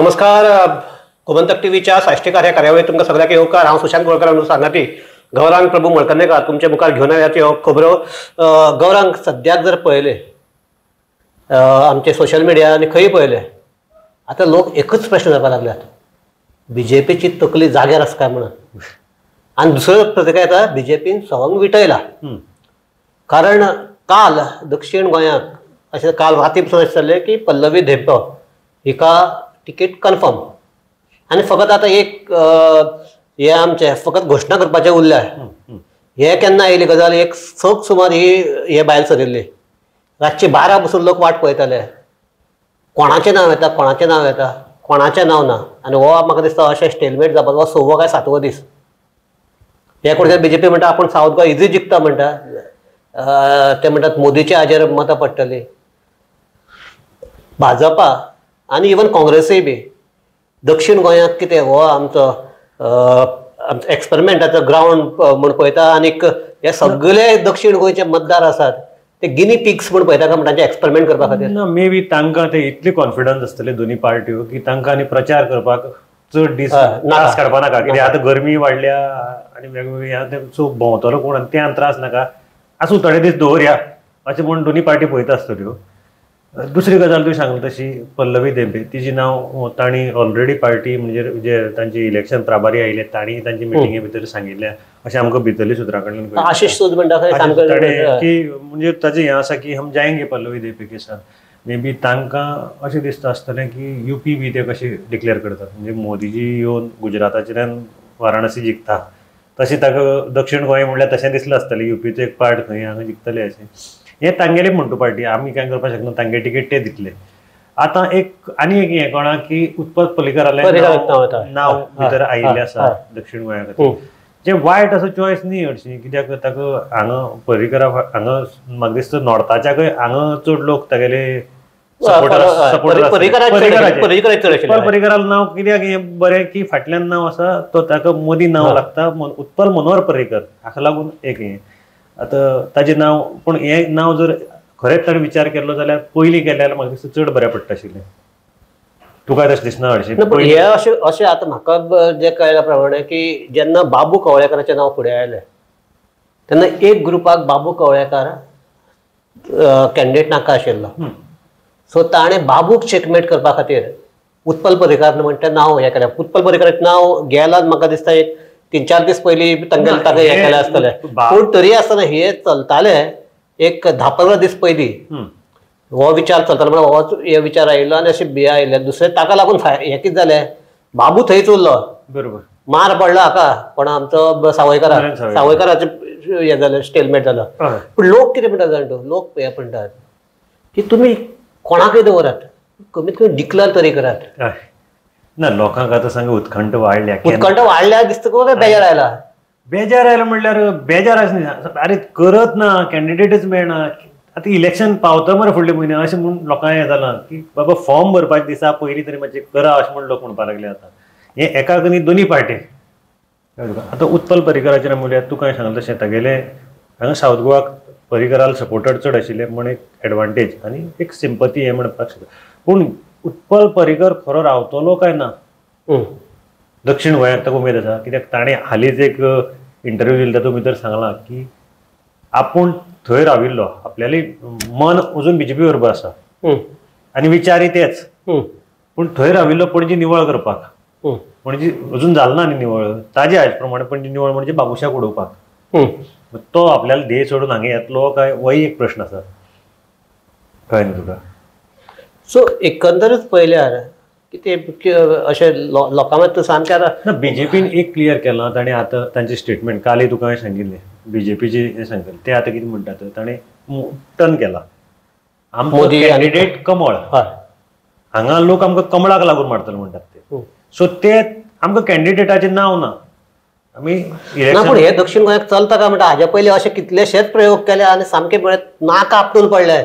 नमस्कार, गोमंतक टीव्हीच्या साश्टीकार ह्या कार्यावळीत तुमकां सगळ्यांक येवकार. हांव सुशांत गोळकर सांगाती गौरांग प्रभू मळकर्णेकार तुमच्या मुखार घेवन आयल्यात ह्यो खबरो. गौरांग, सद्याक जर पळयलें आमचे सोशल मिडिया आनी खंय पळयलें, आतां लोक एकूच प्रश्न जावपाक लागल्यात, बीजेपीची तकली जाग्यार आसा काय म्हणून. आनी दुसरो प्रतिक्रिया येता, बीजेपीन सवंग विटयला. कारण काल दक्षिण गोंयांत अशें काल राती पसून अशें जालें की पल्लवी धेंपो हिका तिकीट कन्फर्म आनी फकत आतां एक हे आमचें फकत घोशणा करपाचें उरल्या. हे केन्ना आयली गजाल, एक 6 सुमार ही हे भायर सरिल्ली. रातची 12 पसून लोक वाट पळयताले, कोणाचें नांव येता, कोणाचें नांव येता, कोणाचें नांव ना. आनी हो म्हाका दिसता अशें स्टेलमेट जावपाचो हो 6वो काय 7वो दीस. हे कोण बीजेपी म्हणटा आपूण सावथ गोवा इजी जिखता म्हणटा, ते म्हणटात मोदीच्या हाजेर मतां पडटली. भाजपा आनी इवन काँग्रेसूय बी दक्षिण गोंयांत कितें हो आमचो एक्सपेरिमेंटाचो ग्रावंड म्हूण पळयता. आनीक हे सगळे दक्षिण गोंयचे मतदार आसात ते गिनी पिग्स म्हूण पळयता काय म्हण तांचे एक्सपेरिमेंट करपा खातीर. ना, मे बी तांकां ते इतले कॉन्फिडन्स आसतले दोनी पार्ट्यो की तांकां आनी प्रचार करपाक चड दीस त्रास काडपा नाका, कित्याक आतां गरमी वाडल्या आनी वेगवेगळे सो भोंवतलो कोण आनी ते त्रास नाका, आसूं थोडे दीस दवरया अशें म्हूण दोनी पार्टी पळयता आसतल्यो. दुसरी गजाल तुवें सांगली तशी पल्लवी धेंपे तिजी नांव तांणी ऑलरेडी पार्टी म्हणजे जे तांची इलेक्शन प्रभारी आयिल्ले तांणी तांची मिटिंगे भितर सांगिल्लें अशें आमकां भितरल्या सुत्रां कडल्यान आशिष सूद म्हणटा की म्हणजे ताजें हें आसा की हम जायंगे पल्लवी धेंपे के साथ. मे बी तांकां अशें दिसता आसतलें की युपी बी ते कशें डिक्लेअर करतात, म्हणजे मोदीजी येवन गुजराताच्यान वाराणसी जिखता तशें ताका दक्षिण गोंय म्हणल्यार तशें दिसलां आसतलें, युपीचो एक पार्ट खंय हांगा जिखतले अशें. हे तांगेले म्हणटा पार्टी, आमी कांय करपाक शकना, तांगे तिकेट ते दितले. आतां एक आनी एक हें कोणा की उत्पल पर्रीकरालें नांव भितर आयिल्लें आसा दक्षिण गोंया खातीर, जें वायट असो चॉयस न्ही हरशीं, कित्याक ताका हांगा पर्रीकरा हांगा म्हाका दिसता नॉर्थाच्याकय हांगा चड लोक तागेले उत्पल पर्रीकरालें नांव कित्याक हें बरें की फाटल्यान नांव आसा तो ताका मोदी नांव लागता, उत्पल मनोहर पर्रीकर हाका लागून एक हें आतां ताजें नांव. पूण हें नांव जर खरेंच ताणें विचार केल्लो जाल्यार पयलीं केलें जाल्यार म्हाका दिसता चड बरें पडटा आशिल्लें. तुका तशें दिसना हरशीं? पूण हें अशें अशें आतां म्हाका जें कळ्ळ्या प्रमाणे की जेन्ना बाबू कवळेकाराचें नांव फुडें आयलें तेन्ना एक ग्रुपाक बाबू कवळेकार कॅन्डिडेट नाका आशिल्लो, सो ताणें बाबूक चेकमेट करपा खातीर उत्पल पर्रीकार म्हण तें नांव हें केलें. उत्पल पर्रीकराचें नांव गेलां म्हाका दिसता एक 3-4 दीस पयलीं तांगेले ताका हें केलें आसतलें. पूण तरी आसतना हें चलतालें एक 10-15 दीस पयलीं हो विचार चलतालो, म्हणून हो हे विचार आयिल्लो आनी अशें बिया आयिल्लें. दुसरें ताका लागून हें कितें जालें, बाबू थंयच उरलो, बरोबर मार पडलो हाका पण आमचो सावयकारा, सावयकाराचें हें जालें, स्टेलमेट जालो. पूण लोक कितें म्हणटात जाणा तूं, लोक हें म्हणटात की तुमी कोणाकय दवरात, कमीत कमी डिक्लेअर तरी करात. ना, लोकांक आतां सांग उत्कंठ वाडल्या, उत्कंठ वाडल्या दिसता काय बेजार आयला? बेजार आयला म्हणल्यार बेजार आसना, अरे करत ना, कॅन्डिडेटच मेळना, आतां इलेक्शन पावता मरे फुडले म्हयने अशें म्हूण लोकांक हें जालां की बाबा फॉर्म भरपाचे दिसा पयलीं तरी मातशें करा अशें म्हूण लोक म्हणपाक लागले. आतां हें एकाक न्ही दोनी पार्टी. आतां उत्पल पर्रीकराचेर आमी उलयात, तुका हांवें सांगलें तशें तागेलें हांगा सावथ गोवाक पर्रीकराल सपोर्टर चड आशिल्ले म्हूण एक एडवांटेज आनी एक सिंपती हें म्हणपाक शकता. पूण उत्पल पर्रीकर खरो रावतलो काय ना दक्षिण गोंयांत ताका उमेद आसा, कित्याक ताणें हालींच एक इंटरव्यू दिलो तातूंत भितर सांगलां की आपूण थंय राविल्लो, आपल्याली मन अजून बीजेपी बरोबर आसा आनी विचारय तेच, पूण थंय राविल्लो पणजी निवळ करपाक, पणजी अजून जाल ना न्ही निवळ, ताजे आयज प्रमाणे पणजी निवळ म्हणजे बाबुशाक उडोवपाक, तो आपल्याला ध्येय सोडून हांगा येतलो काय होय एक प्रश्न आसा. कळ्ळें न्ही तुका? सो एकंदरच पळयल्यार कितें अशें लोकां मदीं सामकें आतां ना. बीजेपीन एक क्लियर केलां ताणें आतां तांचें स्टेटमेंट कालय तुका हांवें सांगिल्लें, बीजेपीचें हें सांगतालें ते आतां कितें म्हणटात, ताणें टर्न केलां आमचो कॅन्डिडेट कमळ, हांगा लोक आमकां कमळाक लागून मारतले म्हणटात ते, सो ते आमकां कॅन्डिडेटाचें नांव ना आमी. ना, पूण हे दक्षिण गोंयांत चलता काय म्हणटा, हाज्या पयलीं अशे कितलेशेच प्रयोग केले आनी सामके म्हळ्यार नाका आपटून पडले.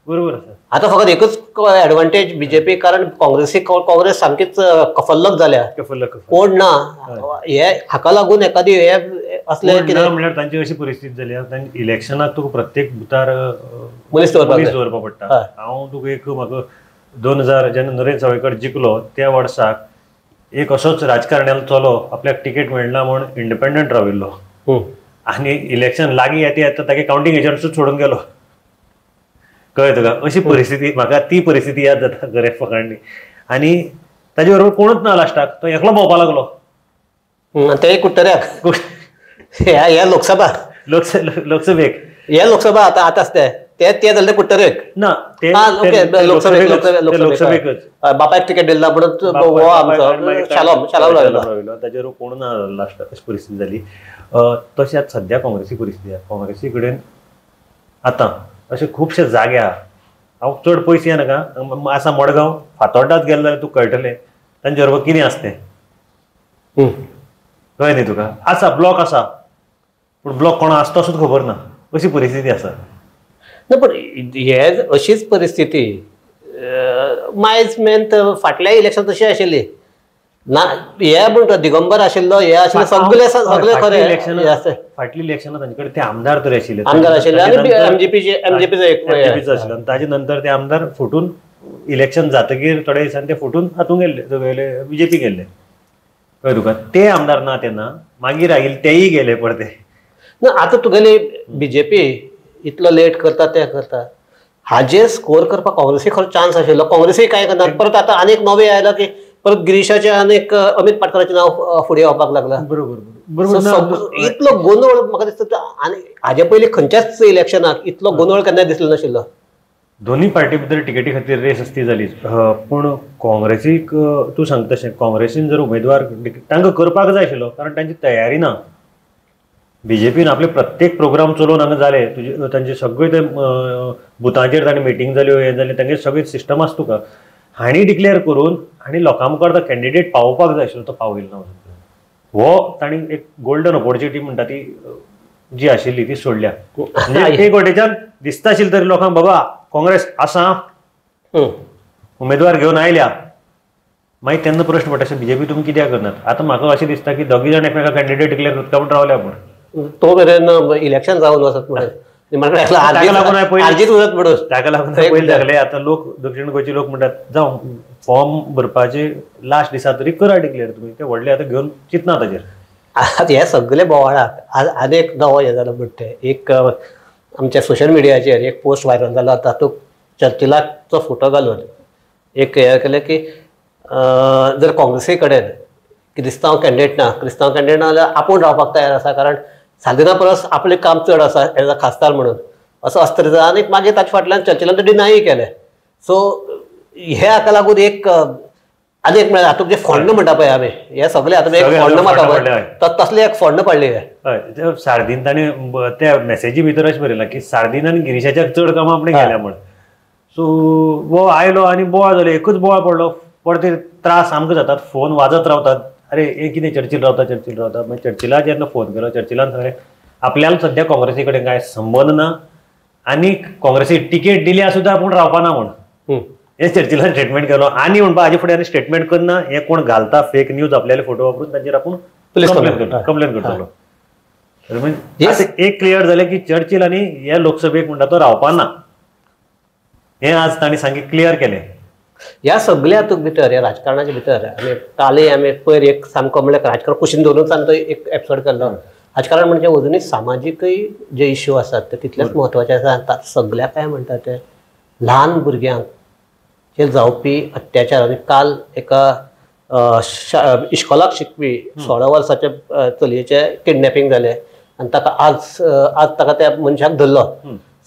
बरोबर आसा. आतां फकत एकूच एडवांटेज बीजेपी, कारण काँग्रेस सामकीच कफल्लक जाल्या, कोण ना हे हाका लागून एखादी हे असले कितें म्हणल्यार तांची अशी परिस्थिती जाल्या, इलेक्शनाक तुका प्रत्येक बुथार मनीस दवरपाक पडटा. हांव तुका एक म्हाका 2000 जेन्ना नरेंद्र सावयकर जिखलो त्या वर्साक एक असोच राजकारण्यालो चलो आपल्याक तिकेट मेळना म्हूण इंडिपेंडंट राविल्लो आनी इलेक्शन लागीं येता येता तागे कावंटींग एजंट्सूच सोडून गेलो. कळ्ळें तुका? अशी परिस्थिती म्हाका ती परिस्थिती याद जाता खरें फकांडी. आनी ताजे बरोबर कोणूच ना लास्टाक, तो एकलो भोंवपा लागलो. ते कुट्टऱ्याक ह्या लोकसभा लोकसभेक हे लोकसभा आतां आतां आसता ते ते जाले कुट्टरेक ना ते लोकसभेकच बापायक तिकेट दिला म्हणून हो आमचो शालोम शालोम राविल्लो, ताजेर कोण ना लास्टाक, अशी परिस्थिती जाली. तशें आतां सद्या काँग्रेसी परिस्थिती आसा. काँग्रेसी कडेन आतां अशे खुबशे जागे आहा. हांव चड पयस येनाका, आसा मडगांव फातोड्डाच गेले जाल्यार तुका कळटलें तांचे बरोबर कितें आसा तें. कळ्ळें न्ही तुका? आसा ब्लॉक आसा पूण ब्लॉक कोणा आसता तसोच खबर ना, अशी परिस्थिती आसा. ना पण हे अशीच परिस्थिती मायज मेन फाटल्या इलेक्शन तशी आशिल्ली ना. हे म्हणटा दिगंबर आशिल्लो, हे आशिल्ले सगळे सगळे खरें. फाटली इलेक्शनां तांचे कडेन ते आमदार तरी आशिल्ले, आमदार आशिल्ले आनी एमजीपीचे एमजीपीचो एक एमजीपीचो आशिल्लो. आनी ताजे नंतर ते आमदार फुटून इलेक्शन जातकीर थोड्या दिसांनी ते फुटून हातूंत गेल्ले, बीजेपी गेल्ले. कळ्ळें तुका? ते आमदार ना तेन्ना मागीर आयिल्ले तेय गेले परते. ना आतां तुगेली बीजेपी इतलो लेट करता ते करता, हाजेर स्कोर करपाक काँग्रेसीक खरो चान्स आशिल्लो. काँग्रेसीक कांय करना. परत आतां आनीक नवें आयलां की परत गिरीशाचें आनीक अमित पाटकराचें नांव फुडें येवपाक लागलां. बरोबर बरोबर. इतलो गोंदळ म्हाका दिसता आनी हाजे पयलीं खंयच्याच इलेक्शनाक इतलो गोंदळ केन्ना दिसलो नाशिल्लो. दोन्ही पार्टी भितर टिकेटी खातीर रेस आसती जालीच, पूण काँग्रेसीक तूं सांगता तशें काँग्रेसीन जर उमेदवार तांकां करपाक जाय आशिल्लो, कारण तांची तयारी ना. बीजेपीन आपले प्रत्येक प्रोग्राम चलोवन हांगा जाले, तुजे तांचे सगळे ते बुथांचेर तांणी मिटींग जाल्यो, हें जालें, तांगे सगळें सिस्टम आसा तुका. हांणी डिक्लेअर करून आनी लोकां मुखार तो कॅन्डिडेट पावोवपाक जाय आशिल्लो, तो पावयलो ना. हो तांणी एक गोल्डन ऑपॉर्च्युनिटी म्हणटा ती जी आशिल्ली ती सोडल्या. म्हणजे एक वटेच्यान दिसता आशिल्लें तरी लोकांक बाबा काँग्रेस आसा, उमेदवार घेवन आयल्या. मागीर तेन्ना प्रश्न पडटा अशें बीजेपी तुमी कित्याक करनात? आतां म्हाका अशें दिसता की दोगी जाण एकमेकां कॅन्डिडेट डिक्लेअर करता म्हूण रावल्या आपूण तो मेरेन इलेक्शन जावन वचत म्हणून ताका लागून पयलीं लागले. आतां लोक दक्षिण गोंयचे लोक म्हणटात जावं फॉर्म भरपाचे लास्ट दिसा तरी करा डिक्लेअर तुमी, ते व्हडले आतां घेवन चिंतना ताजेर. आतां हे सगळे बोवाळाक आज आनी एक नवो हें जालो म्हणटा तें एक आमच्या सोशल मिडियाचेर एक पोस्ट व्हायरल जाला, तातूंत चर्चिलाचो फोटो घालून एक हें केलें की जर काँग्रेसी कडेन क्रिस्तांव कॅन्डिडेट ना, क्रिस्तांव कॅन्डिडेट ना जाल्यार आपूण रावपाक तयार आसा, कारण सालदिना परस आपलें काम चड आसा एज अ खासदार म्हणून असो आसता तरी. आनी मागीर ताचे फाटल्यान चर्चिलान डिनाय केलें. सो हे हाका लागून एक आनी एक म्हळ्यार हातूंत जें फोण्ण म्हणटा पळय आमी, हे सगळे आतां एक फोण्ण मारता पळय तसलें एक फोण्ण पडलें. हय, सार्दीन ताणें त्या मॅसेजी भितर अशें बरयलां की सार्दीन आनी गिरीशाच्या चड कामां आपणें केल्या म्हण. सो वो आयलो आनी बोवाळ जालो, एकूच बोवाळ पडलो, परते त्रास आमकां जातात, फोन वाजत रावतात, अरे हे कितें चर्चिल रावता चर्चिल रावता. मागीर चर्चिला जेन्ना फोन केलो, चर्चिलान सांगलें आपल्याला सद्या काँग्रेसी कडेन कांय संबंद ना आनी काँग्रेसी तिकेट दिल्या सुद्दां आपूण रावपाना म्हूण हे चर्चिलान स्टेटमेंट केलो. आनी म्हणपा हाजे फुडें आनी स्टेटमेंट करना, हे कोण घालता फेक न्यूज आपल्याले फोटो वापरून तांचेर आपूण कंप्लेन करतलो. म्हणजे एक क्लियर जालें की चर्चिल आनी हे लोकसभेक म्हणटा तो रावपाना, हें आज तांणी सामकें क्लियर केलें. ह्या सगळ्या हातूंत भितर ह्या राजकारणाच्या भितर आमी कालय आमी पयर एक सामको म्हणल्यार राजकारण कुशीन दवरून सामको एक एपिसोड केल्लो. राजकारण म्हणजे अजुनूय सामाजीकय जे इश्यू आसात ते तितलेच म्हत्वाचे आसा. सगळ्या काय म्हणटा ते ल्हान भुरग्यांक जे जावपी अत्याचार. आनी काल एका इश्कोलाक शिकपी 16 वर्साच्या चलयेचें किडनॅपिंग जालें आनी ताका आज आज ताका त्या मनशाक धरलो.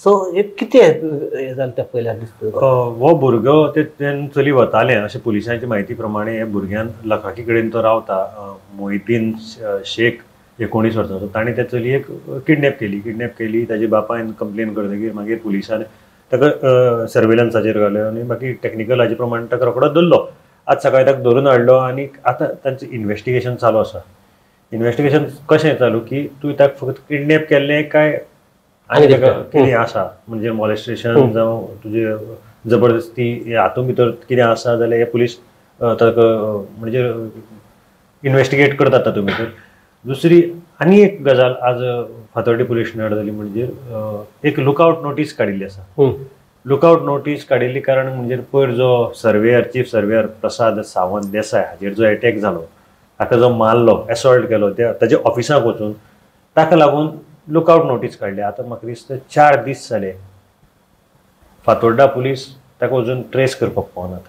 सो हे कितें हें जालें तें पयल्यार दिसता. हो भुरगो ते चली वतालें अशें पुलिसांचे म्हायती प्रमाणे हे भुरग्यान लखाकी कडेन तो रावता, मोहिद्दीन शेख 19 वर्सांचो, ताणें त्या चलयेक किडनॅप केली. किडनॅप केली, ताजे बापायन कंप्लेन करतकीर मागीर पुलिसान ताका सर्वेलन्साचेर घालें आनी बाकी टॅक्निकल हाजे प्रमाणे ताका रोखडोच धरलो. आज सकाळी ताका धरून हाडलो आनी आतां तांचें इन्वेस्टिगेशन चालू आसा. इन्वेस्टिगेशन कशें चालू की तुवें ताका फक्त किडनॅप केल्लें काय आनी ताका कितें आसा, म्हणजे मॉलेस्टेशन जावं तुजे जबरदस्ती हातूंत भितर कितें आसा जाल्यार हे पुलीस ताका म्हणजे इन्वेस्टिगेट करतात तातूंत भितर. दुसरी आनी एक गजाल आज फातोर्डे पुलीस स्टेशनार जाली म्हणजे एक लुकआवट नोटीस काडिल्ली आसा. लुकआउट नोटीस काडिल्ली कारण म्हणजे पयर जो surveyor, chief surveyor Prasad Sawant Desai हाजेर जो एटॅक जालो, ताका जो मारलो, एसॉल्ट केलो ते ताच्या ऑफिसाक वचून, ताका लागून लुकआउट नोटीस काडली. आतां म्हाका दिसता 4 दीस जाले फातोर्डा पुलीस ताका अजून ट्रेस करपाक पावनात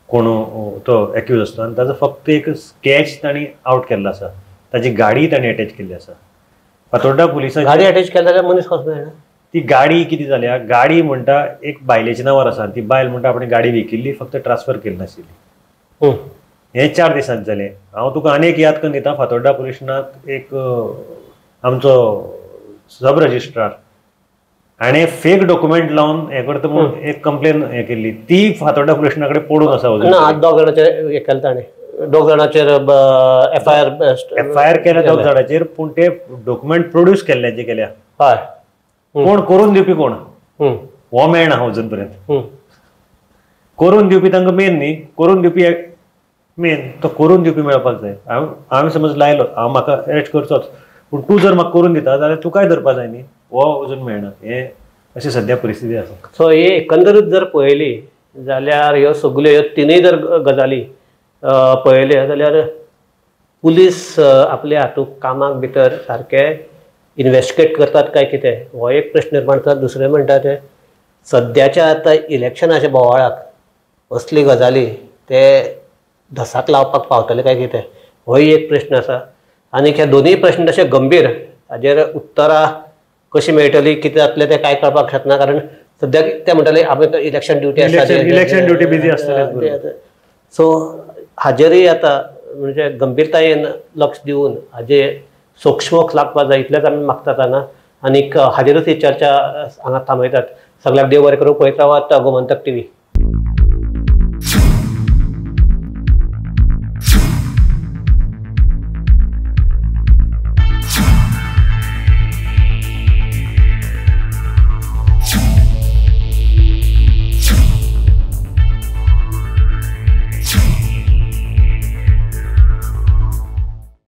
कोण तो एक्यूज आसता. आनी ताजो फक्त एक स्कॅच तांणी आवट केल्लो आसा, ताजी गाडी तांणी अटॅच केल्ली आसा. फातोर्डा पुलिसांची गाडी अटॅच केली जाल्यार मनीस कसो मेळना? ती गाडी कितें जाल्या, गाडी म्हणटा एक बायलेच्या नांवार आसा, ती बायल म्हणटा आपणे गाडी विकिल्ली, फक्त ट्रान्सफर केली नाशिल्ली. हें 4 दिसांत जालें. हांव तुका आनी एक याद करून दिता, फातोर्डा पुलिसांक एक आमचो सब रजिस्ट्रार हाणें फेक डॉक्युमेंट लावन हें करता म्हणून एक कंप्लेन हें केल्ली, ती फातोर्डा पुलिसां कडेन पडून आसा. ना, 2 जाणांचेर हें केलें ताणें, 2 जाणांचेर एफ I R केल्या 2 जाणांचेर, पूण ते डॉक्युमेंट प्रोड्यूस केल्ल्याचे केल्या. हय, कोण करून दिवपी कोण हो मेळना अजून पर्यंत. करून दिवपी तांकां मेन न्ही, करून दिवपी मेन, तो करून दिवपी मेळपाक जाय. हांवें समज लायलो, हांव म्हाका अरेस्ट करचोच, पूण तूं जर म्हाका करून दिता जाल्यार तुकाय धरपाक जाय न्ही, हो अजून मेळना. हें अशी सद्या परिस्थिती आसा. सो ही एकंदरीत जर पळयली जाल्यार ह्यो सगल्यो ह्यो तिनूय जर गजाली पळयल्यो जाल्यार पुलीस आपल्या हातूंत कामाक भितर सारके इन्वेस्टिगेट करतात काय कितें हो एक प्रश्न निर्माण जाता. दुसरें म्हणटा तें सद्याच्या आतां इलेक्शनाच्या बोवाळाक असली गजाली ते धसाक लावपाक पावतले काय कितें होय एक प्रश्न आसा. आनी ह्या दोनूय प्रश्न तशे गंभीर, हाजेर उत्तरां कशी मेळटली कितें जातलें तें कांय कळपाक शकना, कारण सद्याक ते म्हणटाले आमी इलेक्शन ड्युटी आसता, इलेक्शन ड्युटी बिजी आसतले. सो हाजेरूय आतां म्हणजे गंभीरतायेन लक्ष दिवन हाजे सूक्ष्मक लागपाक जाय इतलेंच आमी मागतात हांगा. आनीक हाजेरूच ही चर्चा हांगा थांबयतात. सगळ्याक देव बरें करूं. पळयत रावात गोमंतक टीव्ही.